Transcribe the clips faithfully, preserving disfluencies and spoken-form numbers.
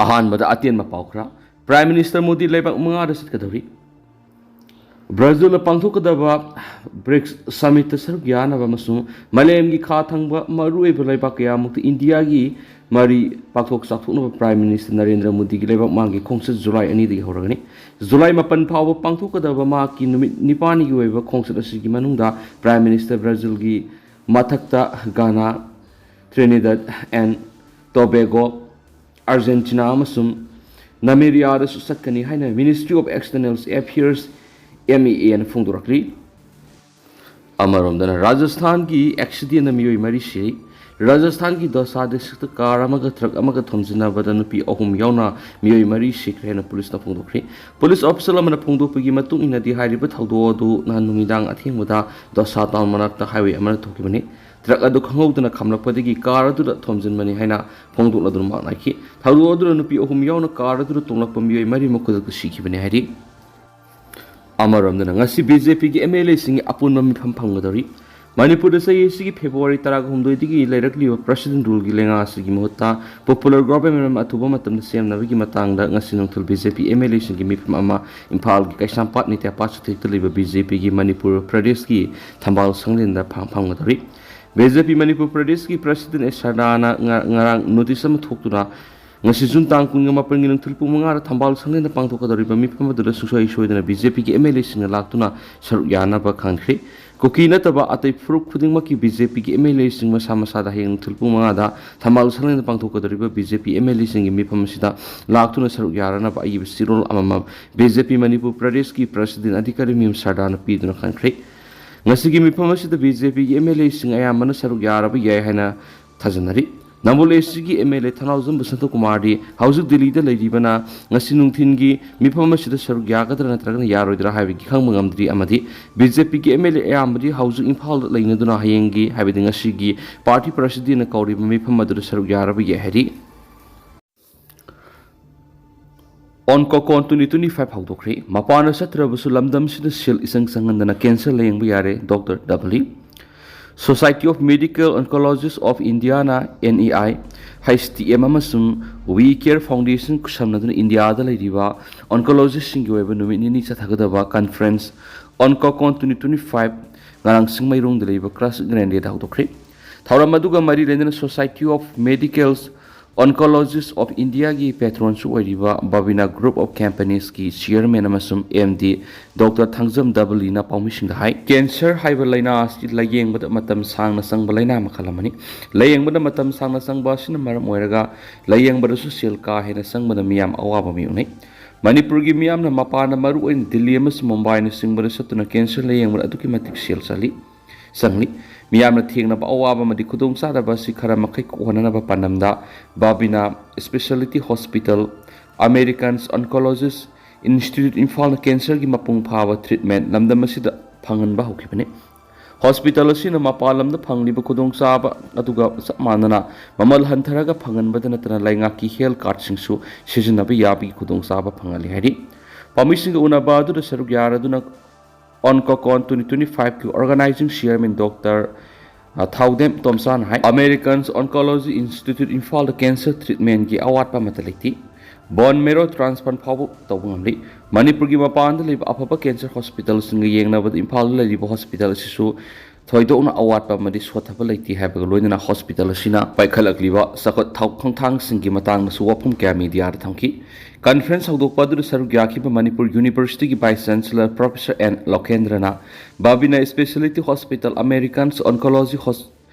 ꯑꯍꯥꯟꯕꯗ ꯑꯇꯦꯟꯕ ꯄꯥꯎ ꯈꯔ꯫ Prime Minister ꯃꯣꯗꯤ ꯂꯩꯕꯥꯛ ꯃꯉꯥꯗ ꯆꯠꯀꯗꯧꯔꯤ꯫ ꯕ꯭ꯔꯥꯖꯤꯜꯗ ꯄꯥꯡꯊꯣꯛꯀꯗꯕ ꯕ꯭ꯔꯤꯛꯁ ꯁꯃꯤꯠꯇ ꯁꯔꯨꯛ ꯌꯥꯅꯕ ꯑꯃꯁꯨꯡ ꯃꯥꯂꯦꯝꯒꯤ ꯈꯥ ꯊꯪꯕ ꯃꯔꯨꯑꯣꯏꯕ ꯂꯩꯕꯥꯛ ꯀꯌꯥꯃꯨꯛꯇ ꯏꯟꯗꯤꯌꯥꯒꯤ ꯃꯔꯤ ꯄꯥꯛꯊꯣꯛ ꯆꯥꯎꯊꯣꯛꯅꯕ Prime Minister ꯅꯔꯦꯟꯗ꯭ꯔ ꯃꯣꯗꯤꯒꯤ ꯂꯩꯕꯥꯛ ꯃꯉꯥꯒꯤ ꯈꯣꯡꯆꯠ ꯖꯨꯂꯥꯏ ꯑꯅꯤꯗꯒꯤ ꯍꯧꯔꯒꯅꯤ꯫ ꯖꯨꯂꯥꯏ ꯃꯥꯄꯟ ꯐꯥꯎꯕ ꯄꯥꯡꯊꯣꯛꯀꯗꯕ ꯃꯍꯥꯛꯀꯤ ꯅꯨꯃꯤꯠ ꯅꯤꯄꯥꯜꯅꯤꯒꯤ ꯑꯣꯏꯕ ꯈꯣꯡꯆꯠ ꯑꯁꯤꯒꯤ ꯃꯅꯨꯡꯗ Prime Minister ꯕ꯭ꯔꯥꯖꯤꯜꯒꯤ ꯃꯊꯛꯇ ꯘꯥꯅꯥ, Trinidad and Tobago, ꯑꯥꯔꯖꯦꯟꯇꯤꯅꯥ ꯑꯃꯁꯨꯡ ꯅꯥꯃꯤꯕꯤꯌꯥꯗꯁꯨ ꯆꯠꯀꯅꯤ ꯍꯥꯏꯅ Ministry of External Affairs, M E A ꯅ ꯐꯣꯡꯗꯣꯔꯛꯂꯤ꯫ ꯑꯃꯔꯣꯝꯗꯅ ꯔꯥꯖꯁꯊꯥꯟꯒꯤ accident ꯅ ꯃꯤꯑꯣꯏ ꯃꯔꯤ ꯁꯤꯔꯤ꯫ ꯔꯥꯖꯁꯊꯥꯟꯒꯤ ꯗꯣꯁꯥ district ꯇ car ꯑꯃꯒ truck ꯑꯃꯒ ꯊꯣꯝꯖꯤꯟꯅꯕꯗ ꯅꯨꯄꯤ ꯑꯍꯨꯝ ꯌꯥꯎꯅ ꯃꯤꯑꯣꯏ ꯃꯔꯤ ꯁꯤꯈ꯭ꯔꯦ ꯍꯥꯏꯅ ꯄꯨꯂꯤꯁꯅ ꯐꯣꯡꯗꯣꯛꯈ꯭ꯔꯤ꯫ ꯄꯨꯂꯤꯁ official ꯑꯃꯅ ꯐꯣꯡꯗꯣꯛꯄꯒꯤ ꯃꯇꯨꯡ ꯏꯟꯅꯗꯤ, ꯍꯥꯏꯔꯤꯕ ꯊꯧꯗꯣꯛ ꯑꯗꯨ ꯅꯍꯥꯟ ꯅꯨꯃꯤꯗꯥꯡ ꯑꯊꯦꯡꯕꯗ ꯗꯣꯁꯥ town ꯃꯅꯥꯛꯇ highway ꯑꯃꯗ ꯊꯣꯛꯈꯤꯕꯅꯤ꯫ Truck ꯑꯗꯨ ꯈꯪꯍꯧꯗꯅ ꯈꯥꯝꯂꯛꯄꯗꯒꯤ car ꯑꯗꯨꯗ ꯊꯣꯝꯖꯤꯟꯕꯅꯤ ꯍꯥꯏꯅ ꯐꯣꯡꯗꯣꯛꯂꯗꯨꯅ ꯃꯥꯛꯅꯈꯤ꯫ ꯊꯧꯗꯣꯛ ꯑꯗꯨꯗ ꯅꯨꯄꯤ ꯑꯍꯨꯝ ꯌꯥꯎꯅ car ꯑꯗꯨꯗ ꯇꯣꯡꯂꯛꯄ ꯃꯤꯑꯣꯏ ꯃꯔꯤꯃꯛ ꯈꯨꯗꯛꯇ ꯁꯤꯈꯤꯕꯅꯤ ꯍꯥꯏꯔꯤ꯫ ꯑꯃꯔꯣꯝꯗꯅ ꯉꯁꯤ B J P ꯒꯤ M L A ꯁꯤꯡꯒꯤ ꯑꯄꯨꯟꯕ ꯃꯤꯐꯝ ꯐꯪꯒꯗꯧꯔꯤ꯫ ꯃꯅꯤꯄꯨꯔꯗ ꯆꯍꯤ ꯑꯁꯤꯒꯤ February ꯇꯔꯥꯍꯨꯝꯗꯣꯏꯗꯒꯤ ꯂꯩꯔꯛꯂꯤꯕ President Rule ꯒꯤ ꯂꯩꯉꯥꯛ ꯑꯁꯤꯒꯤ ꯃꯍꯨꯠꯇ popular government ꯑꯃ ꯑꯊꯨꯕ ꯃꯇꯝꯗ ꯁꯦꯝꯅꯕꯒꯤ ꯃꯇꯥꯡꯗ ꯉꯁꯤ ꯅꯨꯡꯊꯤꯜ B J P M L A ꯁꯤꯡꯒꯤ ꯃꯤꯐꯝ ꯑꯃ ꯏꯝꯐꯥꯜꯒꯤ ꯀꯩꯁꯥꯝꯄꯥꯠ ꯅꯤꯇ꯭ꯌꯥꯄꯥꯠ ꯆꯨꯊꯦꯛꯇ ꯂꯩꯕ B J P ꯒꯤ ꯃꯅꯤꯄꯨꯔ ꯄ꯭ꯔꯗꯦꯁꯀꯤ ꯊꯝꯕꯥꯜ ꯁꯪꯂꯦꯟꯗ ꯐꯝ-, ꯐꯝꯒꯗꯧꯔꯤ꯫ B J P ꯃꯅꯤꯄꯨꯔ ꯄ꯭ꯔꯗꯦꯁꯀꯤ President ꯑꯦꯁ ꯁꯔꯗꯥꯅ ꯉ-, ꯉꯔꯥꯡ notice ꯑꯃ ꯊꯣꯛꯇꯨꯅ ꯉꯁꯤ ꯖꯨꯟ ꯇꯥꯡ ꯀꯨꯟꯒ ꯃꯥꯄꯟꯒꯤ ꯅꯨꯡꯊꯤꯜ ꯄꯨꯡ ꯃꯉꯥꯗ ꯊꯝꯕꯥꯜ ꯁꯪꯂꯦꯟꯗ ꯄꯥꯡꯊꯣꯛꯀꯗꯧꯔꯤꯕ ꯃꯤꯐꯝ ꯑꯗꯨꯗ ꯁꯨꯡꯁꯣꯏ ꯁꯣꯏꯗꯅ B J P ꯒꯤ M L A ꯁꯤꯡꯅ ꯂꯥꯛꯇꯨꯅ ꯁꯔꯨꯛ ꯌꯥꯅꯕ ꯈꯪꯍꯟꯈ꯭ꯔꯦ꯫ ꯀꯨꯀꯤ ꯅꯠꯇꯕ ꯑꯇꯩ ꯐꯨꯔꯨꯞ ꯈꯨꯗꯤꯡꯃꯛꯀꯤ B J P ꯒꯤ M L A ꯁꯤꯡ ꯃꯁꯥ ꯃꯁꯥꯗ ꯍꯌꯦꯡ ꯅꯨꯡꯊꯤꯜ ꯄꯨꯡ ꯃꯉꯥꯗ ꯊꯝꯕꯥꯜ ꯁꯪꯂꯦꯟꯗ ꯄꯥꯡꯊꯣꯛꯀꯗꯧꯔꯤꯕ B J P M L A ꯁꯤꯡꯒꯤ ꯃꯤꯐꯝ ꯑꯁꯤꯗ ꯂꯥꯛꯇꯨꯅ ꯁꯔꯨꯛ ꯌꯥꯔꯅꯕ ꯑꯏꯕ ꯆꯦꯔꯣꯜ ꯑꯃꯃꯝ B J P ꯃꯅꯤꯄꯨꯔ ꯄ꯭ꯔꯗꯦꯁꯀꯤ President ꯑꯙꯤꯀꯥꯔꯤ ꯃꯤꯝ ꯁꯔꯗꯥꯅ ꯄꯤꯗꯨꯅ ꯈꯪꯍꯟꯈ꯭ꯔꯦ꯫ ꯉꯁꯤꯒꯤ ꯃꯤꯐꯝ ꯑꯁꯤꯗ B J P ꯒꯤ M L A ꯁꯤꯡ ꯑꯌꯥꯝꯕꯅ ꯁꯔꯨꯛ ꯌꯥꯔꯕ ꯌꯥꯏ ꯍꯥꯏꯅ ꯊꯥꯖꯅꯔꯤ꯫ ꯅꯝꯕꯣꯜ A C ꯒꯤ M L A ꯊꯅꯥꯎꯖꯝ ꯕꯁꯟꯇ ꯀꯨꯃꯥꯔꯗꯤ ꯍꯧꯖꯤꯛ ꯗꯤꯜꯂꯤꯗ ꯂꯩꯔꯤꯕꯅ ꯉꯁꯤ ꯅꯨꯡꯊꯤꯟꯒꯤ ꯃꯤꯐꯝ ꯑꯁꯤꯗ ꯁꯔꯨꯛ ꯌꯥꯒꯗ꯭ꯔꯥ ꯅꯠꯇ꯭ꯔꯒꯅ ꯌꯥꯔꯣꯏꯗ꯭ꯔꯥ ꯍꯥꯏꯕꯒꯤ ꯈꯪꯕ ꯉꯝꯗ꯭ꯔꯤ ꯑꯃꯗꯤ B J P ꯒꯤ M L A ꯑꯌꯥꯝꯕꯗꯤ ꯍꯧꯖꯤꯛ ꯏꯝꯐꯥꯜꯗ ꯂꯩꯅꯗꯨꯅ ꯍꯌꯦꯡꯒꯤ, ꯍꯥꯏꯕꯗꯤ ꯉꯁꯤꯒꯤ party president ꯅ ꯀꯧꯔꯤꯕ ꯃꯤꯐꯝ ꯑꯗꯨꯗ ꯁꯔꯨꯛ ꯌꯥꯔꯕ ꯌꯥꯏ ꯍꯥꯏꯔꯤ꯫ Oncocon twenty twenty-five ꯍꯧꯗꯣꯛꯈ꯭ꯔꯦ꯫ ꯃꯄꯥꯟꯗ ꯆꯠꯇ꯭ꯔꯕꯁꯨ ꯂꯝꯗꯝꯁꯤꯗ ꯁꯦꯜ ꯏꯆꯪ ꯆꯪꯍꯟꯗꯅ cancer ꯂꯥꯌꯦꯡꯕ ꯌꯥꯔꯦ, Doctor ꯗꯕꯂꯤ꯫ Society of Medical Oncologists of Indiaꯅ N E I, H T M ꯑꯃꯁꯨꯡ We Care Foundation ꯈꯨꯠꯁꯝꯅꯗꯨꯅ ꯏꯟꯗꯤꯌꯥꯗ ꯂꯩꯔꯤꯕ oncologistꯁꯤꯡꯒꯤ ꯑꯣꯏꯕ ꯅꯨꯃꯤꯠ ꯅꯤꯅꯤ ꯆꯠꯊꯒꯗꯕ conference ONCOCON twenty twenty-five ꯉꯔꯥꯡ ꯆꯤꯡꯃꯩꯔꯣꯡꯗ ꯂꯩꯕ Classic Grand Hallꯗ ꯍꯧꯗꯣꯛꯈ꯭ꯔꯦ꯫ ꯊꯧꯔꯝ ꯑꯗꯨꯒ ꯃꯔꯤ ꯂꯩꯅꯅ Society of Medical Oncologists of Indiaꯒꯤ patronꯁꯨ ꯑꯣꯏꯔꯤꯕ Babina Group of Companiesꯀꯤ chairman ꯑꯃꯁꯨꯡ M D Doctor ꯊꯥꯡꯖꯝ ꯗꯕꯂꯤꯅ ꯄꯥꯎꯃꯤꯁꯤꯡꯗ ꯍꯥꯏ, cancer ꯍꯥꯏꯕ ꯂꯥꯏꯅꯥ ꯑꯁꯤ ꯂꯥꯌꯦꯡꯕꯗ ꯃꯇꯝ ꯁꯥꯡꯅ ꯆꯪꯕ ꯂꯥꯏꯅꯥ ꯃꯈꯜ ꯑꯃꯅꯤ꯫ ꯂꯥꯌꯦꯡꯕꯗ ꯃꯇꯝ ꯁꯥꯡꯅ ꯆꯪꯕ ꯑꯁꯤꯅ ꯃꯔꯝ ꯑꯣꯏꯔꯒ ꯂꯥꯌꯦꯡꯕꯗꯁꯨ ꯁꯦꯜ ꯀꯥ ꯍꯦꯟꯅ ꯆꯪꯕꯅ ꯃꯤꯌꯥꯝ ꯑꯋꯥꯕ ꯃꯥꯌꯣꯛꯅꯩ꯫ ꯃꯅꯤꯄꯨꯔꯒꯤ ꯃꯤꯌꯥꯝꯅ ꯃꯄꯥꯟꯗ, ꯃꯔꯨꯑꯣꯏꯅ ꯗꯤꯜꯂꯤ ꯑꯃꯁꯨꯡ ꯃꯨꯝꯕꯥꯏꯅꯆꯤꯡꯕꯗ ꯆꯠꯇꯨꯅ cancer ꯂꯥꯌꯦꯡꯕꯗ ꯑꯗꯨꯛꯀꯤ ꯃꯇꯤꯛ ꯁꯦꯜ ꯆꯠꯂꯤ, ꯆꯪꯂꯤ꯫ ꯃꯤꯌꯥꯝꯅ ꯊꯦꯡꯅꯕ ꯑꯋꯥꯕ ꯑꯃꯗꯤ ꯈꯨꯗꯣꯡꯆꯥꯗꯕ ꯑꯁꯤ ꯈꯔ ꯃꯈꯩ ꯀꯣꯛꯍꯟꯅꯅꯕ ꯄꯥꯟꯗꯝꯗ Babina Speciality Hospital, Americans Oncologist Institute ꯏꯝꯐꯥꯜꯅ cancerꯒꯤ ꯃꯄꯨꯡ ꯐꯥꯕ treatment ꯂꯝꯗꯝ ꯑꯁꯤꯗ ꯐꯪꯍꯟꯕ ꯍꯧꯈꯤꯕꯅꯤ꯫ Hospital ꯑꯁꯤꯅ ꯃꯄꯥꯟ ꯂꯝꯗ ꯐꯪꯂꯤꯕ ꯈꯨꯗꯣꯡꯆꯥꯕ ꯑꯗꯨꯒ ꯆꯞ ꯃꯥꯟꯅꯅ ꯃꯃꯜ ꯍꯟꯊꯔꯒ ꯐꯪꯍꯟꯕꯗ ꯅꯠꯇꯅ ꯂꯩꯉꯥꯛꯀꯤ health cardꯁꯤꯡꯁꯨ ꯁꯤꯖꯤꯟꯅꯕ ꯌꯥꯕꯒꯤ ꯈꯨꯗꯣꯡꯆꯥꯕ ꯐꯪꯍꯜꯂꯤ ꯍꯥꯏꯔꯤ꯫ ꯄꯥꯎꯃꯤꯁꯤꯡꯒ ꯎꯅꯕ ꯑꯗꯨꯗ ꯁꯔꯨꯛ ꯌꯥꯔꯗꯨꯅ ONCOCON twenty twenty-fiveꯀꯤ organizing chairman Doctor ꯊꯥꯎꯗꯦꯝ ꯇꯣꯝꯆꯥꯅ ꯍꯥꯏ, Americans Oncology Institute ꯏꯝꯐꯥꯜꯗ cancer treatmentꯀꯤ ꯑꯋꯥꯠꯄ ꯑꯃꯠꯇ ꯂꯩꯇꯦ꯫ Bone marrow transplant ꯐꯥꯎꯕ ꯇꯧꯕ ꯉꯝꯂꯤ꯫ ꯃꯅꯤꯄꯨꯔꯒꯤ ꯃꯄꯥꯟꯗ ꯂꯩꯕ ꯑꯐꯕ cancer hospitalꯁꯤꯡꯒ ꯌꯦꯡꯅꯕꯗ ꯏꯝꯐꯥꯜꯗ ꯂꯩꯔꯤꯕ hospital ꯑꯁꯤꯁꯨ ꯊꯣꯏꯗꯣꯛꯅ ꯑꯋꯥꯠꯄ ꯑꯃꯗꯤ ꯁꯣꯠꯊꯕ ꯂꯩꯇꯦ ꯍꯥꯏꯕꯒ ꯂꯣꯏꯅꯅ hospital ꯑꯁꯤꯅ ꯄꯥꯏꯈꯠꯂꯛꯂꯤꯕ ꯆꯥꯎꯈꯠ ꯊꯧ-, ꯈꯣꯡꯊꯥꯡꯁꯤꯡꯒꯤ ꯃꯇꯥꯡꯗꯁꯨ ꯋꯥꯐꯝ ꯀꯌꯥ mediaꯗ ꯊꯝꯈꯤ꯫ Conference ꯍꯧꯗꯣꯛꯄ ꯑꯗꯨꯗ ꯁꯔꯨꯛ ꯌꯥꯈꯤꯕ Manipur Universityꯒꯤ Vice Chancellor Professor N ꯂꯣꯀꯦꯟꯗ꯭ꯔꯅ Babina Speciality Hospital, Americans Oncology Hos-,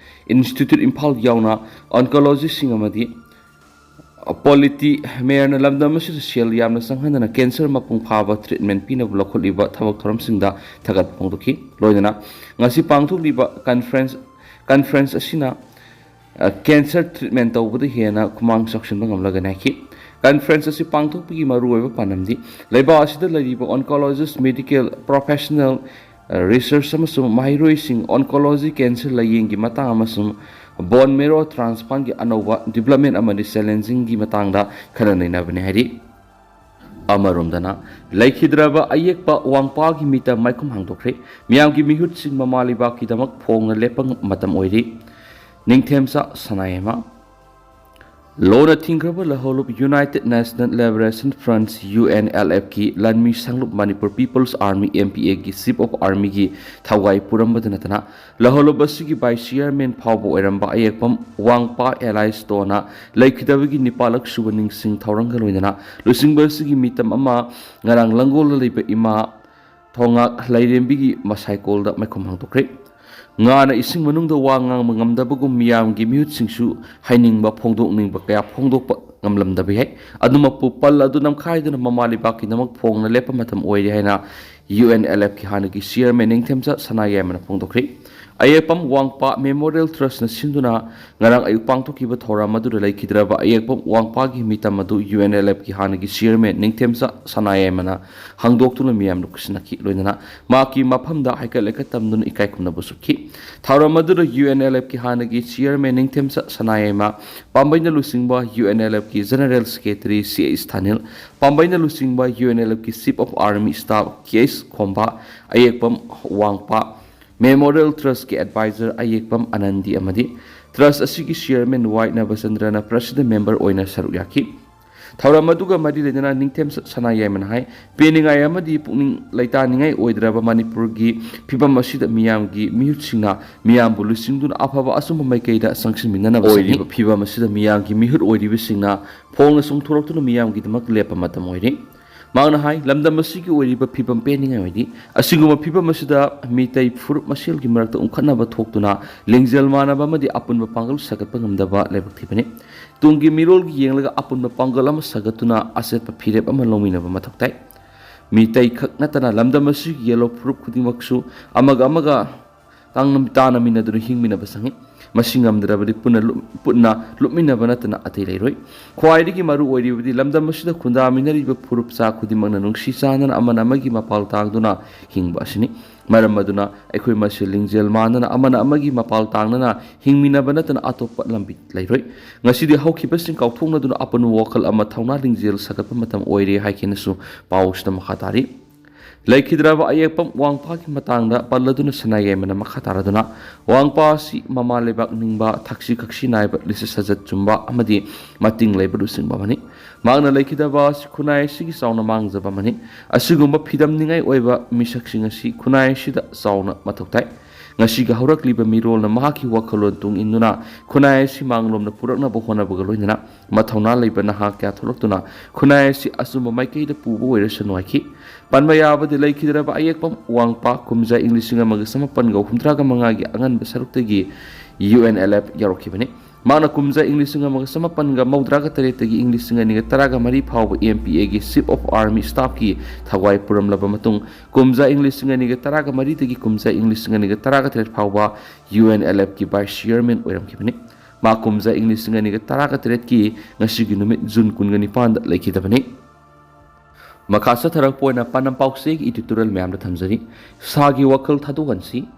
Institute Imphal ꯌꯥꯎꯅ oncologistꯁꯤꯡ ꯑꯃꯗꯤ polity mayorꯅ ꯂꯝꯗꯝ ꯑꯁꯤꯗ ꯁꯦꯜ ꯌꯥꯝꯅ ꯆꯪꯍꯟꯗꯅ cancer ꯃꯄꯨꯡ ꯐꯥꯕ treatment ꯄꯤꯅꯕ ꯂꯧꯈꯠꯂꯤꯕ ꯊꯕꯛ ꯊꯧꯔꯝꯁꯤꯡꯗ ꯊꯥꯒꯠꯄ ꯐꯣꯡꯗꯣꯛꯈꯤ꯫ ꯂꯣꯏꯅꯅ ꯉꯁꯤ ꯄꯥꯡꯊꯣꯛꯂꯤꯕ conference, conference ꯑꯁꯤꯅ, ꯑ, cancer treatment ꯇꯧꯕꯗ ꯍꯦꯟꯅ ꯈꯨꯃꯥꯡ ꯆꯥꯎꯁꯤꯟꯕ ꯉꯝꯂꯒꯅꯤ ꯍꯥꯏꯈꯤ꯫ Conference ꯑꯁꯤ ꯄꯥꯡꯊꯣꯛꯄꯒꯤ ꯃꯔꯨꯑꯣꯏꯕ ꯄꯥꯟꯗꯝꯗꯤ ꯂꯩꯕꯥꯛ ꯑꯁꯤꯗ ꯂꯩꯔꯤꯕ oncologist, medical professional, research ꯑꯃꯁꯨꯡ ꯃꯍꯩꯔꯣꯏꯁꯤꯡ oncology cancer ꯂꯥꯌꯦꯡꯒꯤ ꯃꯇꯥꯡ ꯑꯃꯁꯨꯡ bone marrow transplantꯀꯤ ꯑꯅꯧꯕ development ꯑꯃꯗꯤ challengingꯒꯤ ꯃꯇꯥꯡꯗ ꯈꯟꯅ ꯅꯩꯅꯕꯅꯤ ꯍꯥꯏꯔꯤ꯫ ꯑꯃꯔꯣꯝꯗꯅ, ꯂꯩꯈꯤꯗ꯭ꯔꯕ ꯑꯌꯦꯛꯄ ꯋꯥꯡꯄꯥꯒꯤ ꯃꯤꯇꯝ ꯃꯥꯏꯈꯨꯝ ꯍꯥꯡꯗꯣꯛꯈ꯭ꯔꯦ꯫ ꯃꯤꯌꯥꯝꯒꯤ ꯃꯤꯍꯨꯠꯁꯤꯡ ꯃꯃꯥ ꯂꯩꯕꯥꯛꯀꯤꯗꯃꯛ ꯐꯣꯡꯅ ꯂꯦꯞꯄ ꯃꯇꯝ ꯑꯣꯏꯔꯤ꯫ ꯅꯤꯡꯊꯦꯝꯆꯥ ꯁꯅꯥꯌꯥꯏꯃ꯫ ꯂꯣꯟꯅ ꯊꯤꯡꯈ꯭ꯔꯕ ꯂꯍꯧꯂꯨꯞ United National Liberation Front, UNLF ꯀꯤ ꯂꯥꯟꯃꯤ ꯁꯪꯂꯨꯞ Manipur People's Army, MPA ꯒꯤ Chief of Army ꯒꯤ ꯊꯧꯒꯥꯏ ꯄꯨꯔꯝꯕꯗ ꯅꯠꯇꯅ, ꯂꯍꯧꯂꯨꯞ ꯑꯁꯤꯒꯤ Vice Chairman ꯐꯥꯎꯕ ꯑꯣꯏꯔꯝꯕ ꯑꯌꯦꯛꯄꯝ ꯋꯥꯡꯄꯥ ꯑꯦꯂꯥꯏꯁ ꯇꯣꯅ ꯂꯩꯈꯤꯗꯕꯒꯤ ꯅꯤꯄꯥꯜꯂꯛ ꯁꯨꯕ ꯅꯤꯡꯁꯤꯡ ꯊꯧꯔꯝꯒ ꯂꯣꯏꯅꯅ ꯂꯨꯆꯤꯡꯕ ꯑꯁꯤꯒꯤ ꯃꯤꯇꯝ ꯑꯃ ꯉꯔꯥꯡ ꯂꯪꯒꯣꯜꯗ ꯂꯩꯕ ꯏꯃꯥ ꯊꯣꯉꯥꯛ ꯂꯥꯏꯔꯦꯝꯕꯤꯒꯤ ꯃꯁꯥꯏꯀꯣꯜꯗ ꯃꯥꯏꯈꯨꯝ ꯍꯥꯡꯗꯣꯛꯈ꯭ꯔꯦ꯫ ꯉꯥꯅ ꯏꯁꯤꯡ ꯃꯅꯨꯡꯗ ꯋꯥ ꯉꯥꯡꯕ ꯉꯝꯗꯕꯒꯨꯝ ꯃꯤꯌꯥꯝꯒꯤ ꯃꯤꯍꯨꯠꯁꯤꯡꯁꯨ ꯍꯥꯏꯅꯤꯡꯕ ꯐꯣꯡꯗꯣꯛꯅꯤꯡꯕ ꯀꯌꯥ ꯐꯣꯡꯗꯣꯛꯄ ꯉꯝꯂꯝꯗꯕ ꯌꯥꯏ꯫ ꯑꯗꯨꯃꯛꯄꯨ ꯄꯜ ꯑꯗꯨ ꯅꯝꯈꯥꯏꯗꯨꯅ ꯃꯃꯥ ꯂꯩꯕꯥꯛꯀꯤꯗꯃꯛ ꯐꯣꯡꯅ ꯂꯦꯞꯄ ꯃꯇꯝ ꯑꯣꯏꯔꯦ ꯍꯥꯏꯅ UNLF ꯀꯤ ꯍꯥꯟꯅꯒꯤ Chairman ꯅꯤꯡꯊꯦꯝꯆꯥ ꯁꯅꯥꯌꯥꯏꯃꯅ ꯐꯣꯡꯗꯣꯛꯈ꯭ꯔꯦ꯫ ꯑꯌꯦꯛꯄꯝ ꯋꯥꯡꯄꯥ Memorial Trust ꯅ ꯁꯤꯟꯗꯨꯅ ꯉꯔꯥꯡ ꯑꯌꯨꯛ ꯄꯥꯡꯊꯣꯛꯈꯤꯕ ꯊꯧꯔꯝ ꯑꯗꯨꯗ ꯂꯩꯈꯤꯗ꯭ꯔꯕ ꯑꯌꯦꯛꯄꯝ ꯋꯥꯡꯄꯥꯒꯤ ꯃꯤꯇꯝ ꯑꯗꯨ UNLF ꯀꯤ ꯍꯥꯟꯅꯒꯤ Chairman ꯅꯤꯡꯊꯦꯝꯆꯥ ꯁꯅꯥꯌꯥꯏꯃꯅ ꯍꯥꯡꯗꯣꯛꯇꯨꯅ ꯃꯤꯌꯥꯝꯅ ꯈꯨꯠꯁꯤꯟꯅꯈꯤ꯫ ꯂꯣꯏꯅꯅ ꯃꯍꯥꯛꯀꯤ ꯃꯐꯝꯗ ꯍꯥꯏꯀꯠ ꯂꯩꯀꯠ ꯇꯝꯗꯨꯅ ꯏꯀꯥꯏ ꯈꯨꯝꯅꯕꯁꯨ ꯎꯠꯈꯤ꯫ ꯊꯧꯔꯝ ꯑꯗꯨꯗ UNLF ꯀꯤ ꯍꯥꯟꯅꯒꯤ Chairman ꯅꯤꯡꯊꯦꯝꯆꯥ ꯁꯅꯥꯌꯥꯏꯃ, ꯄꯥꯝꯕꯩꯅ ꯂꯨꯆꯤꯡꯕ UNLF ꯀꯤ General Secretary C H Thanil, ꯄꯥꯝꯕꯩꯅ ꯂꯨꯆꯤꯡꯕ UNLF ꯀꯤ Chief of Army Staff K H Khomba, ꯑꯌꯦꯛꯄꯝ ꯋꯥꯡꯄꯥ, Memorial Trust ꯀꯤ Advisor ꯑꯌꯦꯛꯄꯝ ꯑꯅꯟꯗꯤ ꯑꯃꯗꯤ Trust ꯑꯁꯤꯒꯤ Chairman ꯋꯥꯏ ꯅꯕꯆꯟꯗ꯭ꯔꯅ President Member ꯑꯣꯏꯅ ꯁꯔꯨꯛ ꯌꯥꯈꯤ꯫ ꯊꯧꯔꯝ ꯑꯗꯨꯒ ꯃꯔꯤ ꯂꯩꯅꯅ ꯅꯤꯡꯊꯦꯝꯆꯥ ꯁꯅꯥꯌꯥꯏꯃꯅ ꯍꯥꯏ, ꯄꯦꯟꯅꯤꯡꯉꯥꯏ ꯑꯃꯗꯤ ꯄꯨꯛꯅꯤꯡ ꯂꯩꯇꯥꯅꯤꯡꯉꯥꯏ ꯑꯣꯏꯗ꯭ꯔꯕ ꯃꯅꯤꯄꯨꯔꯒꯤ ꯐꯤꯕꯝ ꯑꯁꯤꯗ ꯃꯤꯌꯥꯝꯒꯤ ꯃꯤꯍꯨꯠꯁꯤꯡꯅ ꯃꯤꯌꯥꯝꯕꯨ ꯂꯨꯆꯤꯡꯗꯨꯅ ꯑꯐꯕ ꯑꯆꯨꯝꯕ ꯃꯥꯏꯀꯩꯗ ꯆꯪꯁꯤꯟꯃꯤꯟꯅꯅꯕ ꯆꯪꯏ꯫ ꯑꯣꯏꯔꯤꯕ ꯐꯤꯕꯝ ꯑꯁꯤꯗ ꯃꯤꯌꯥꯝꯒꯤ ꯃꯤꯍꯨꯠ ꯑꯣꯏꯔꯤꯕꯁꯤꯡꯅ ꯐꯣꯡꯅ ꯆꯣꯡꯊꯣꯔꯛꯇꯨꯅ ꯃꯤꯌꯥꯝꯒꯤꯗꯃꯛ ꯂꯦꯞꯄ ꯃꯇꯝ ꯑꯣꯏꯔꯦ꯫ ꯃꯍꯥꯛꯅ ꯍꯥꯏ, ꯂꯝꯗꯝ ꯑꯁꯤꯒꯤ ꯑꯣꯏꯔꯤꯕ ꯐꯤꯕꯝ ꯄꯦꯟꯅꯤꯡꯉꯥꯏ ꯑꯣꯏꯗꯦ꯫ ꯑꯁꯤꯒꯨꯝꯕ ꯐꯤꯕꯝ ꯑꯁꯤꯗ ꯃꯤꯇꯩ ꯐꯨꯔꯨꯞ ꯃꯁꯦꯜꯒꯤ ꯃꯔꯛꯇ ꯎꯪꯈꯠꯅꯕ ꯊꯣꯛꯇꯨꯅ ꯂꯤꯡꯖꯦꯜ ꯃꯥꯟꯅꯕ ꯑꯃꯗꯤ ꯑꯄꯨꯟꯕ ꯄꯥꯡꯒꯜ ꯁꯥꯒꯠꯄ ꯉꯝꯗꯕ ꯂꯥꯏꯕꯛ ꯊꯤꯕꯅꯤ꯫ ꯇꯨꯡꯒꯤ ꯃꯤꯔꯣꯜꯒꯤ ꯌꯦꯡꯂꯒ ꯑꯄꯨꯟꯕ ꯄꯥꯡꯒꯜ ꯑꯃ ꯁꯥꯒꯠꯇꯨꯅ ꯑꯆꯦꯠꯄ ꯐꯤꯔꯦꯞ ꯑꯃ ꯂꯧꯃꯤꯟꯅꯕ ꯃꯊꯧ ꯇꯥꯏ꯫ ꯃꯤꯇꯩ ꯈꯛ ꯅꯠꯇꯅ ꯂꯝꯗꯝ ꯑꯁꯤꯒꯤ ꯌꯦꯜꯍꯧ ꯐꯨꯔꯨꯞ ꯈꯨꯗꯤꯡꯃꯛꯁꯨ ꯑꯃꯒ ꯑꯃꯒ ꯇꯥꯡꯅ-, ꯇꯥꯅꯃꯤꯟꯅꯗꯨꯅ ꯍꯤꯡꯃꯤꯟꯅꯕ ꯆꯪꯏ꯫ ꯃꯁꯤ ꯉꯝꯗ꯭ꯔꯕꯗꯤ ꯄꯨꯟꯅ ꯂꯨꯞ-, ꯄꯨꯟꯅ ꯂꯨꯞꯃꯤꯟꯅꯕ ꯅꯠꯇꯅ ꯑꯇꯩ ꯂꯩꯔꯣꯏ꯫ ꯈ꯭ꯋꯥꯏꯗꯒꯤ ꯃꯔꯨ ꯑꯣꯏꯔꯤꯕꯗꯤ ꯂꯝꯗꯝ ꯑꯁꯤꯗ ꯈꯨꯟꯗꯥꯃꯤꯟꯅꯔꯤꯕ ꯐꯨꯔꯨꯞ ꯆꯥ ꯈꯨꯗꯤꯡꯃꯛꯅ ꯅꯨꯡꯁꯤ ꯆꯥꯟꯅꯅ ꯑꯃꯅ ꯑꯃꯒꯤ ꯃꯄꯥꯜ ꯇꯥꯡꯗꯨꯅ ꯍꯤꯡꯕ ꯑꯁꯤꯅꯤ꯫ ꯃꯔꯝ ꯑꯗꯨꯅ ꯑꯩꯈꯣꯏ ꯃꯁꯦꯜ ꯂꯤꯡꯖꯦꯜ ꯃꯥꯟꯅꯅ ꯑꯃꯅ ꯑꯃꯒꯤ ꯃꯄꯥꯜ ꯇꯥꯡꯅꯅ ꯍꯤꯡꯃꯤꯟꯅꯕ ꯅꯠꯇꯅ ꯑꯇꯣꯞꯄ ꯂꯝꯕꯤ ꯂꯩꯔꯣꯏ꯫ ꯉꯁꯤꯗꯤ ꯍꯧꯈꯤꯕꯁꯤꯡ ꯀꯥꯎꯊꯣꯛꯅꯗꯨꯅ ꯑꯄꯨꯟꯕ ꯋꯥꯈꯜ ꯑꯃ ꯊꯧꯅꯥ ꯂꯤꯡꯖꯦꯜ ꯁꯥꯒꯠꯄ ꯃꯇꯝ ꯑꯣꯏꯔꯦ ꯍꯥꯏꯈꯤꯅꯁꯨ ꯄꯥꯎꯁꯤꯗ ꯃꯈꯥ ꯇꯥꯔꯤ꯫ ꯂꯩꯈꯤꯗ꯭ꯔꯕ ꯑꯌꯦꯛꯄꯝ ꯋꯥꯡꯄꯥꯒꯤ ꯃꯇꯥꯡꯗ ꯄꯜꯂꯗꯨꯅ ꯁꯅꯥ ꯌꯥꯏꯃꯅ ꯃꯈꯥ ꯇꯥꯔꯗꯨꯅ, ꯋꯥꯡꯄꯥ ꯑꯁꯤ ꯃꯃꯥ ꯂꯩꯕꯥꯛ ꯅꯤꯡꯕ, ꯊꯛꯁꯤ ꯈꯛꯁꯤ ꯅꯥꯏꯕ, ꯂꯤꯆꯠ ꯁꯥꯖꯠ ꯆꯨꯝꯕ ꯑꯃꯗꯤ ꯃꯇꯤꯡ ꯂꯩꯕ ꯂꯨꯆꯤꯡꯕ ꯑꯃꯅꯤ꯫ ꯃꯍꯥꯛꯅ ꯂꯩꯈꯤꯗꯕ ꯑꯁꯤ ꯈꯨꯟꯅꯥꯏ ꯑꯁꯤꯒꯤ ꯆꯥꯎꯅ ꯃꯥꯡꯖꯕ ꯑꯃꯅꯤ꯫ ꯑꯁꯤꯒꯨꯝꯕ ꯐꯤꯗꯝꯅꯤꯡꯉꯥꯏ ꯑꯣꯏꯕ ꯃꯤꯁꯛꯁꯤꯡ ꯑꯁꯤ ꯈꯨꯟꯅꯥꯏ ꯑꯁꯤꯗ ꯆꯥꯎꯅ ꯃꯊꯧ ꯇꯥꯏ꯫ ꯉꯁꯤꯒꯤ ꯍꯧꯔꯛꯂꯤꯕ ꯃꯤꯔꯣꯜꯅ ꯃꯍꯥꯛꯀꯤ ꯋꯥꯈꯜꯂꯣꯟ ꯇꯨꯡ ꯏꯟꯗꯨꯅ ꯈꯨꯟꯅꯥꯏ ꯑꯁꯤ ꯃꯥꯡꯂꯣꯝꯗ ꯄꯨꯔꯛꯅꯕ ꯍꯣꯠꯅꯕꯒ ꯂꯣꯏꯅꯅ ꯃꯊꯧꯅꯥ ꯂꯩꯕ ꯅꯍꯥ ꯀꯌꯥ ꯊꯣꯛꯂꯛꯇꯨꯅ ꯈꯨꯟꯅꯥꯏ ꯑꯁꯤ ꯑꯆꯨꯝꯕ ꯃꯥꯏꯀꯩꯗ ꯄꯨꯕ ꯑꯣꯏꯔꯁꯅꯨ ꯍꯥꯏꯈꯤ꯫ ꯄꯟꯕ ꯌꯥꯕꯗꯤ ꯂꯩꯈꯤꯗ꯭ꯔꯕ ꯑꯌꯦꯛꯄꯝ ꯋꯥꯡꯄꯥ ꯀꯨꯝꯖꯥ ꯏꯪ ꯂꯤꯁꯤꯡ ꯑꯃꯒ ꯆꯃꯥꯄꯟꯒ ꯍꯨꯝꯗ꯭ꯔꯥꯒ ꯃꯉꯥꯒꯤ ꯑꯉꯟꯕ ꯁꯔꯨꯛꯇꯒꯤ ꯌꯨ ꯑꯦꯟ ꯑꯦꯜ ꯑꯦꯐ ꯌꯥꯎꯔꯛꯈꯤꯕꯅꯤ꯫ ꯃꯍꯥꯛꯅ ꯀꯨꯝꯖꯥ ꯏꯪ ꯂꯤꯁꯤꯡ ꯑꯃꯒ ꯆꯃꯥꯄꯟꯒ ꯃꯧꯗ꯭ꯔꯥꯒ ꯇꯔꯦꯠꯇꯒꯤ ꯏꯪ ꯂꯤꯁꯤꯡ ꯑꯅꯤꯒ ꯇꯔꯥꯒ ꯃꯔꯤ ꯐꯥꯎꯕ ꯑꯦꯝ ꯄꯤ ꯑꯦꯒꯤ Chief of Army Staffꯀꯤ ꯊꯧꯋꯥꯏ ꯄꯨꯔꯝꯂꯕ ꯃꯇꯨꯡ, ꯀꯨꯝꯖꯥ ꯏꯪ ꯂꯤꯁꯤꯡ ꯑꯅꯤꯒ ꯇꯔꯥꯒ ꯃꯔꯤꯗꯒꯤ ꯀꯨꯝꯖꯥ ꯏꯪ ꯂꯤꯁꯤꯡ ꯑꯅꯤꯒ ꯇꯔꯥꯒ ꯇꯔꯦꯠ ꯐꯥꯎꯕ ꯌꯨ ꯑꯦꯟ ꯑꯦꯜ ꯑꯦꯐꯀꯤ Vice Chairman ꯑꯣꯏꯔꯝꯈꯤꯕꯅꯤ꯫ ꯃꯥ ꯀꯨꯝꯖꯥ ꯏꯪ ꯂꯤꯁꯤꯡ ꯑꯅꯤꯒ ꯇꯔꯥꯒ ꯇꯔꯦꯠꯀꯤ ꯉꯁꯤꯒꯤ ꯅꯨꯃꯤꯠ ꯖꯨꯟ ꯀꯨꯟꯒ ꯅꯤꯄꯥꯟꯗ ꯂꯩꯈꯤꯗꯕꯅꯤ꯫ ꯃꯈꯥ ꯆꯠꯊꯔꯛꯄ ꯑꯣꯏꯅ ꯄꯥꯟꯗꯝ ꯄꯥꯎꯆꯦꯒꯤ editorial ꯃꯌꯥꯝꯗ ꯊꯝꯖꯔꯤ꯫ ꯁꯥꯒꯤ ꯋꯥꯈꯜ ꯊꯥꯗꯣꯛꯍꯟꯁꯤ꯫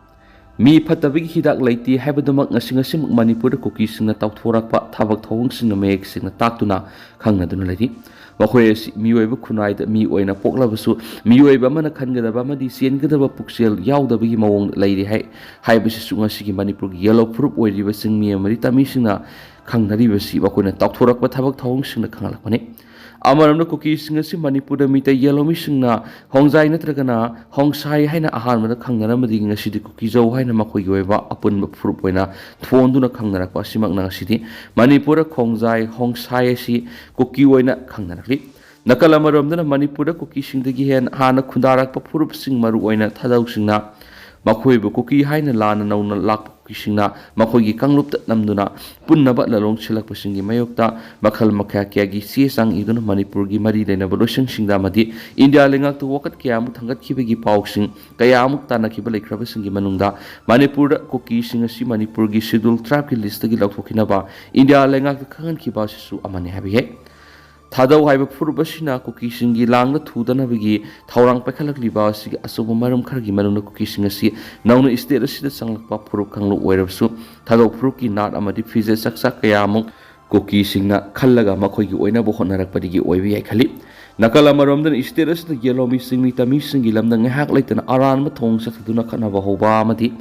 ꯃꯤ ꯐꯠꯇꯕꯒꯤ ꯍꯤꯗꯥꯛ ꯂꯩꯇꯦ ꯍꯥꯏꯕꯗꯨꯃꯛ ꯉꯁꯤ ꯉꯁꯤꯃꯛ ꯃꯅꯤꯄꯨꯔꯗ ꯀꯨꯀꯤꯁꯤꯡꯅ ꯇꯧꯊꯣꯔꯛꯄ ꯊꯕꯛ ꯊꯧꯑꯣꯡꯁꯤꯡꯅ ꯃꯌꯦꯛ ꯁꯦꯡꯅ ꯇꯥꯛꯇꯨꯅ ꯈꯪꯅꯗꯨꯅ ꯂꯩꯔꯤ꯫ ꯃꯈꯣꯏ ꯑꯁꯤ ꯃꯤꯑꯣꯏꯕ ꯈꯨꯟꯅꯥꯏꯗ ꯃꯤ ꯑꯣꯏꯅ ꯄꯣꯛꯂꯕꯁꯨ, ꯃꯤꯑꯣꯏꯕ ꯑꯃꯅ ꯈꯟꯒꯗꯕ ꯑꯃꯗꯤ ꯆꯦꯟꯒꯗꯕ ꯄꯨꯛꯆꯦꯜ ꯌꯥꯎꯗꯕꯒꯤ ꯃꯑꯣꯡꯗ ꯂꯩꯔꯤ ꯍꯥꯏ, ꯍꯥꯏꯕꯁꯤꯁꯨ ꯉꯁꯤꯒꯤ ꯃꯅꯤꯄꯨꯔꯒꯤ ꯌꯦꯜꯂꯣ ꯐꯨꯔꯨꯞ ꯑꯣꯏꯔꯤꯕ ꯆꯤꯡꯃꯤ ꯑꯃꯗꯤ ꯇꯝꯃꯤꯁꯤꯡꯅ ꯈꯪꯅꯔꯤꯕꯁꯤ ꯃꯈꯣꯏꯅ ꯇꯧꯊꯣꯔꯛꯄ ꯊꯕꯛ ꯊꯧꯑꯣꯡꯁꯤꯡꯅ ꯈꯪꯍꯜꯂꯛꯄꯅꯤ꯫ ꯑꯃꯔꯣꯝꯗ ꯀꯨꯀꯤꯁꯤꯡ ꯑꯁꯤ ꯃꯅꯤꯄꯨꯔꯗ ꯃꯤꯇꯩ ꯌꯦꯜꯂꯣꯃꯤꯁꯤꯡꯅ ꯍꯣꯡꯖꯥꯏ ꯅꯠꯇ꯭ꯔꯒꯅ ꯍꯣꯡꯁꯥꯏ ꯍꯥꯏꯅ ꯑꯍꯥꯟꯕꯗ ꯈꯪꯅꯔꯝꯕꯗꯒꯤ ꯉꯁꯤꯗꯤ ꯀꯨꯀꯤꯖꯧ ꯍꯥꯏꯅ ꯃꯈꯣꯏꯒꯤ ꯑꯣꯏꯕ ꯑꯄꯨꯟꯕ ꯐꯨꯔꯨꯞ ꯑꯣꯏꯅ ꯊꯣꯟꯗꯨꯅ ꯈꯪꯅꯔꯛꯄ ꯑꯁꯤꯃꯛꯅ ꯉꯁꯤꯗꯤ ꯃꯅꯤꯄꯨꯔꯗ ꯈꯣꯡꯖꯥꯏ ꯍꯣꯡꯁꯥꯏ ꯑꯁꯤ ꯀꯨꯀꯤ ꯑꯣꯏꯅ ꯈꯪꯅꯔꯛꯂꯤ꯫ ꯅꯥꯀꯜ ꯑꯃꯔꯣꯝꯗꯅ ꯃꯅꯤꯄꯨꯔꯗ ꯀꯨꯀꯤꯁꯤꯡꯗꯒꯤ ꯍꯦꯟ-, ꯍꯥꯟꯅ ꯈꯨꯟꯗꯥꯔꯛꯄ ꯐꯨꯔꯨꯞꯁꯤꯡ, ꯃꯔꯨꯑꯣꯏꯅ ꯊꯥꯗꯧꯁꯤꯡꯅ ꯃꯈꯣꯏꯕꯨ ꯀꯨꯀꯤ ꯍꯥꯏꯅ ꯂꯥꯟꯅ ꯅꯧꯅ ꯂꯥꯛꯄ ꯀꯨꯀꯤꯁꯤꯡꯅ ꯃꯈꯣꯏꯒꯤ ꯀꯥꯡꯂꯨꯞꯇ ꯅꯝꯗꯨꯅ ꯄꯨꯟꯅꯕ ꯂꯥꯂꯣꯡ ꯁꯤꯜꯂꯛꯄꯁꯤꯡꯒꯤ ꯃꯥꯌꯣꯛꯇ ꯃꯈꯜ ꯃꯈꯥ ꯀꯌꯥꯒꯤ ꯆꯦ ꯆꯥꯡ ꯏꯗꯨꯅ ꯃꯅꯤꯄꯨꯔꯒꯤ ꯃꯔꯤ ꯂꯩꯅꯕ ꯂꯣꯏꯁꯪꯁꯤꯡꯗ ꯑꯃꯗꯤ ꯏꯟꯗꯤꯌꯥ ꯂꯩꯉꯥꯛꯇ ꯋꯥꯀꯠ ꯀꯌꯥ ꯑꯃ ꯊꯥꯡꯒꯠꯈꯤꯕꯒꯤ ꯄꯥꯎꯁꯤꯡ ꯀꯌꯥ ꯑꯃꯨꯛ ꯇꯥꯟꯅꯈꯤꯕ ꯂꯩꯈ꯭ꯔꯕꯁꯤꯡꯒꯤ ꯃꯅꯨꯡꯗ ꯃꯅꯤꯄꯨꯔꯗ ꯀꯨꯀꯤꯁꯤꯡ ꯑꯁꯤ ꯃꯅꯤꯄꯨꯔꯒꯤ Scheduled Tribeꯀꯤ listꯇꯒꯤ ꯂꯧꯊꯣꯛꯈꯤꯅꯕ ꯏꯟꯗꯤꯌꯥ ꯂꯩꯉꯥꯛꯇ ꯈꯪꯍꯟꯈꯤꯕ ꯑꯁꯤꯁꯨ ꯑꯃꯅꯤ ꯍꯥꯏꯕ ꯌꯥꯏ꯫ ꯊꯥꯗꯧ ꯍꯥꯏꯕ ꯐꯨꯔꯨꯞ ꯑꯁꯤꯅ ꯀꯨꯀꯤꯁꯤꯡꯒꯤ ꯂꯥꯡꯗ ꯊꯨꯗꯅꯕꯒꯤ ꯊꯧꯔꯥꯡ ꯄꯥꯏꯈꯠꯂꯛꯂꯤꯕ ꯑꯁꯤꯒꯤ ꯑꯆꯧꯕ ꯃꯔꯝ ꯈꯔꯒꯤ ꯃꯅꯨꯡꯗ ꯀꯨꯀꯤꯁꯤꯡ ꯑꯁꯤ ꯅꯧꯅ ꯁ꯭ꯇꯦꯠ ꯑꯁꯤꯗ ꯆꯪꯂꯛꯄ ꯐꯨꯔꯨꯞ ꯀꯥꯡꯂꯨꯞ ꯑꯣꯏꯔꯕꯁꯨ ꯊꯥꯗꯧ ꯐꯨꯔꯨꯞꯀꯤ ꯅꯥꯠ ꯑꯃꯗꯤ ꯐꯤꯖꯦꯠ ꯆꯥꯛꯆꯥ ꯀꯌꯥ ꯑꯃꯨꯛ ꯀꯨꯀꯤꯁꯤꯡꯅ ꯈꯜꯂꯒ ꯃꯈꯣꯏꯒꯤ ꯑꯣꯏꯅꯕ ꯍꯣꯠꯅꯔꯛꯄꯗꯒꯤ ꯑꯣꯏꯕ ꯌꯥꯏ ꯈꯜꯂꯤ꯫ ꯅꯥꯀꯜ ꯑꯃꯔꯣꯝꯗꯅ ꯁ꯭ꯇꯦꯠ ꯑꯁꯤꯗ ꯌꯦꯜꯍꯧꯃꯤ ꯆꯤꯡꯃꯤ ꯇꯝꯃꯤꯁꯤꯡꯒꯤ ꯂꯝꯗ ꯉꯥꯏꯍꯥꯛ ꯂꯩꯇꯅ ꯑꯔꯥꯟꯕ ꯊꯧꯑꯣꯡ ꯆꯠꯊꯗꯨꯅ ꯈꯠꯅꯕ ꯍꯧꯕ ꯑꯃꯗꯤ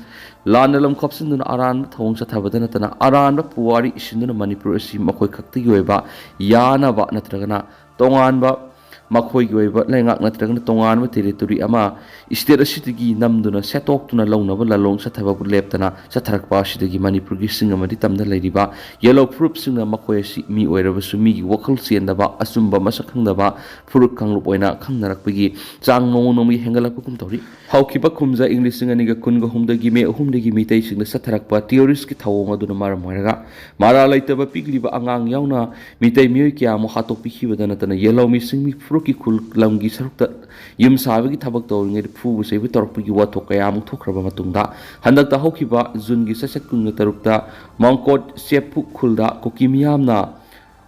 ꯂꯥꯟꯅ ꯂꯝ ꯈꯣꯞꯆꯤꯟꯗꯨꯅ ꯑꯔꯥꯟꯕ ꯊꯧꯑꯣꯡ ꯆꯠꯊꯕꯗ ꯅꯠꯇꯅ ꯑꯔꯥꯟꯕ ꯄꯨꯋꯥꯔꯤ ꯏꯁꯤꯟꯗꯨꯅ ꯃꯅꯤꯄꯨꯔ ꯑꯁꯤ ꯃꯈꯣꯏ ꯈꯛꯇꯒꯤ ꯑꯣꯏꯕ ꯌꯥꯅꯕ ꯅꯠꯇ꯭ꯔꯒꯅ ꯇꯣꯉꯥꯟꯕ ꯃꯈꯣꯏꯒꯤ ꯑꯣꯏꯕ ꯂꯩꯉꯥꯛ ꯅꯠꯇ꯭ꯔꯒꯅ ꯇꯣꯉꯥꯟꯕ ꯇꯦꯔꯤꯇꯣꯔꯤ ꯑꯃ ꯁ꯭ꯇꯦꯠ ꯑꯁꯤꯗꯒꯤ ꯅꯝꯗꯨꯅ ꯁꯦꯠꯇꯣꯛꯇꯨꯅ ꯂꯧꯅꯕ ꯂꯥꯂꯣꯡ ꯆꯠꯊꯕꯕꯨ ꯂꯦꯞꯇꯅ ꯆꯠꯊꯔꯛꯄ ꯑꯁꯤꯗꯒꯤ ꯃꯅꯤꯄꯨꯔꯒꯤ ꯆꯤꯡ ꯑꯃꯗꯤ ꯇꯝꯗ ꯂꯩꯔꯤꯕ ꯌꯦꯜꯍꯧ ꯐꯨꯔꯨꯞꯁꯤꯡꯅ ꯃꯈꯣꯏ ꯑꯁꯤ ꯃꯤ ꯑꯣꯏꯔꯕꯁꯨ ꯃꯤꯒꯤ ꯋꯥꯈꯜ ꯆꯦꯟꯗꯕ ꯑꯆꯨꯝꯕ ꯃꯁꯛ ꯈꯪꯗꯕ ꯐꯨꯔꯨꯞ ꯀꯥꯡꯂꯨꯞ ꯑꯣꯏꯅ ꯈꯪꯅꯔꯛꯄꯒꯤ ꯆꯥꯡ ꯅꯣꯡꯃ ꯅꯣꯡꯃꯒꯤ ꯍꯦꯟꯒꯠꯂꯛꯄꯒꯨꯝ ꯇꯧꯔꯤ꯫ ꯍꯧꯈꯤꯕ ꯀꯨꯝꯖꯥ ꯏꯪ ꯂꯤꯁꯤꯡ ꯑꯅꯤꯒ ꯀꯨꯟꯒ ꯍꯨꯝꯗꯒꯤ ꯃꯦ ꯑꯍꯨꯝꯗꯒꯤ ꯃꯤꯇꯩꯁꯤꯡꯗ ꯆꯠꯊꯔꯛꯄ ꯇꯦꯔꯣꯔꯤꯁꯀꯤ ꯊꯧꯑꯣꯡ ꯑꯗꯨꯅ ꯃꯔꯝ ꯑꯣꯏꯔꯒ ꯃꯔꯥꯜ ꯂꯩꯇꯕ ꯄꯤꯛꯂꯤꯕ ꯑꯉꯥꯡ ꯌꯥꯎꯅ ꯃꯤꯇꯩ ꯃꯤꯑꯣꯏ ꯀꯌꯥ ꯑꯃ ꯍꯥꯠꯇꯣꯛꯄꯤꯈꯤꯕꯗ ꯅꯠꯇꯅ ꯌꯦꯜꯍꯧꯃꯤ ꯆꯤꯡꯃꯤ ꯐꯨꯔꯨꯞꯀꯤ ꯈꯨꯜ ꯂꯝꯒꯤ ꯁꯔꯨꯛꯇ ꯌꯨꯝ ꯁꯥꯕꯒꯤ ꯊꯕꯛ ꯇꯧꯔꯤꯉꯩꯗ ꯐꯨꯕ ꯆꯩꯕ ꯇꯧꯔꯛꯄꯒꯤ ꯋꯥꯊꯣꯛ ꯀꯌꯥ ꯑꯃꯨꯛ ꯊꯣꯛꯈ꯭ꯔꯕ ꯃꯇꯨꯡꯗ ꯍꯟꯗꯛꯇ ꯍꯧꯈꯤꯕ ꯖꯨꯟꯒꯤ ꯆꯩꯆꯠ ꯀꯨꯟꯒ ꯇꯔꯨꯛꯇ ꯃꯥꯡꯀꯣꯠ ꯆꯦꯞꯄꯨ ꯈꯨꯜꯗ ꯀꯨꯀꯤ ꯃꯤꯌꯥꯝꯅ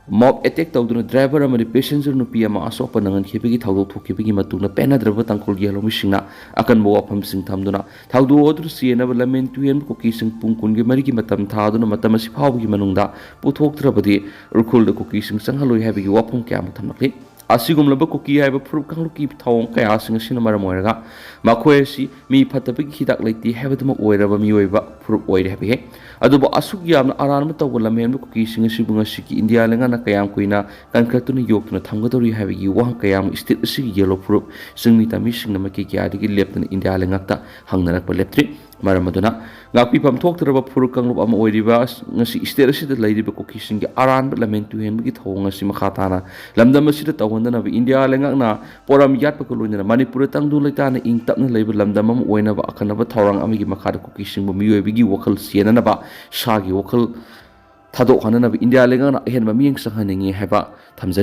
ꯃꯣꯕ ꯑꯦꯇꯦꯛ ꯇꯧꯗꯨꯅ ꯗ꯭ꯔꯥꯏꯚꯔ ꯑꯃꯗꯤ ꯄꯦꯁꯦꯟꯖꯔ ꯅꯨꯄꯤ ꯑꯃ ꯑꯁꯣꯛꯄ ꯅꯪꯍꯟꯈꯤꯕꯒꯤ ꯊꯧꯗꯣꯛ ꯊꯣꯛꯈꯤꯕꯒꯤ ꯃꯇꯨꯡꯗ ꯄꯦꯟꯅꯗ꯭ꯔꯕ ꯇꯥꯡꯈꯨꯜ ꯌꯦꯜꯍꯧꯃꯤꯁꯤꯡꯅ ꯑꯀꯟꯕ ꯋꯥꯐꯝꯁꯤꯡ ꯊꯝꯗꯨꯅ ꯊꯧꯗꯣꯛ ꯑꯗꯨ ꯆꯦꯟꯅꯕ ꯂꯝꯍꯦꯟ ꯇꯨꯍꯦꯟꯕ ꯀꯨꯀꯤꯁꯤꯡ ꯄꯨꯡ ꯀꯨꯟꯒꯤ ꯃꯔꯤꯒꯤ ꯃꯇꯝ ꯊꯥꯗꯨꯅ ꯃꯇꯝ ꯑꯁꯤ ꯐꯥꯎꯕꯒꯤ ꯃꯅꯨꯡꯗ ꯄꯨꯊꯣꯛꯇ꯭ꯔꯕꯗꯤ ꯎꯈ꯭ꯔꯨꯜꯗ ꯀꯨꯀꯤꯁꯤꯡ ꯆꯪꯍꯜꯂꯣꯏ ꯍꯥꯏꯕꯒꯤ ꯋꯥꯐꯝ ꯀꯌꯥ ꯑꯃ ꯊꯝꯂꯛꯂꯤ꯫ ꯑꯁꯤꯒꯨꯝꯂꯕ ꯀꯨꯀꯤ ꯍꯥꯏꯕ ꯐꯨꯔꯨꯞ ꯀꯥꯡꯂꯨꯞꯀꯤ ꯊꯧꯑꯣꯡ ꯀꯌꯥꯁꯤꯡ ꯑꯁꯤꯅ ꯃꯔꯝ ꯑꯣꯏꯔꯒ ꯃꯈꯣꯏ ꯑꯁꯤ ꯃꯤ ꯐꯠꯇꯕꯒꯤ ꯍꯤꯗꯥꯛ ꯂꯩꯇꯦ ꯍꯥꯏꯕꯗꯨꯃꯛ ꯑꯣꯏꯔꯕ ꯃꯤꯑꯣꯏꯕ ꯐꯨꯔꯨꯞ ꯑꯣꯏꯔꯦ ꯍꯥꯏꯕ ꯌꯥꯏ꯫ ꯑꯗꯨꯕꯨ ꯑꯁꯨꯛ ꯌꯥꯝꯅ ꯑꯔꯥꯟꯕ ꯇꯧꯕ ꯂꯝꯍꯦꯟꯕ ꯀꯨꯀꯤꯁꯤꯡ ꯑꯁꯤꯕꯨ ꯉꯁꯤꯒꯤ ꯏꯟꯗꯤꯌꯥ ꯂꯩꯉꯥꯛꯅ ꯀꯌꯥꯝ ꯀꯨꯏꯅ ꯀꯟꯈꯠꯇꯨꯅ ꯌꯣꯛꯇꯨꯅ ꯊꯝꯒꯗꯧꯔꯤ ꯍꯥꯏꯕꯒꯤ ꯋꯥꯍꯪ ꯀꯌꯥ ꯑꯃ ꯁ꯭ꯇꯦꯠ ꯑꯁꯤꯒꯤ ꯌꯦꯜꯍꯧ ꯐꯨꯔꯨꯞ ꯆꯤꯡꯃꯤ ꯇꯝꯃꯤꯁꯤꯡꯅ ꯃꯥꯏꯀꯩ ꯀꯌꯥꯗꯒꯤ ꯂꯦꯞꯇꯅ ꯏꯟꯗꯤꯌꯥ ꯂꯩꯉꯥꯛꯇ ꯍꯪꯅꯔꯛꯄ ꯂꯦꯞꯇ꯭ꯔꯤ꯫ ꯃꯔꯝ ꯑꯗꯨꯅ ꯉꯥꯛꯄꯤꯐꯝ ꯊꯣꯛꯇ꯭ꯔꯕ ꯐꯨꯔꯨꯞ ꯀꯥꯡꯂꯨꯞ ꯑꯃ ꯑꯣꯏꯔꯤꯕ ꯉꯁꯤ ꯁ꯭ꯇꯦꯠ ꯑꯁꯤꯗ ꯂꯩꯔꯤꯕ ꯀꯨꯀꯤꯁꯤꯡꯒꯤ ꯑꯔꯥꯟꯕ ꯂꯝꯍꯦꯟ ꯇꯨꯍꯦꯟꯕꯒꯤ ꯊꯧꯑꯣꯡ ꯑꯁꯤ ꯃꯈꯥ ꯇꯥꯅ ꯂꯝꯗꯝ ꯑꯁꯤꯗ ꯇꯧꯍꯟꯗꯅꯕ ꯏꯟꯗꯤꯌꯥ ꯂꯩꯉꯥꯛꯅ ꯄꯣꯔꯝ ꯌꯥꯠꯄꯒ ꯂꯣꯏꯅꯅ ꯃꯅꯤꯄꯨꯔꯗ ꯇꯪꯗꯨ ꯂꯩꯇꯥꯅ ꯏꯪ ꯇꯞꯅ ꯂꯩꯕ ꯂꯝꯗꯝ ꯑꯃ ꯑꯣꯏꯅꯕ ꯑꯈꯟꯅꯕ ꯊꯧꯔꯥꯡ ꯑꯃꯒꯤ ꯃꯈꯥꯗ ꯀꯨꯀꯤꯁꯤꯡꯕꯨ ꯃꯤꯑꯣꯏꯕꯒꯤ ꯋꯥꯈꯜ ꯆꯦꯟꯅꯅꯕ ꯁꯥꯒꯤ ꯋꯥꯈꯜ ꯊꯥꯗꯣꯛꯍꯟꯅꯅꯕ ꯏꯟꯗꯤꯌꯥ ꯂꯩꯉꯥꯛꯅ ꯑꯍꯦꯟꯕ ꯃꯤꯠꯌꯦꯡ ꯆꯪꯍꯟꯅꯤꯡꯏ ꯍꯥꯏꯕ ꯊꯝꯖꯔꯤ꯫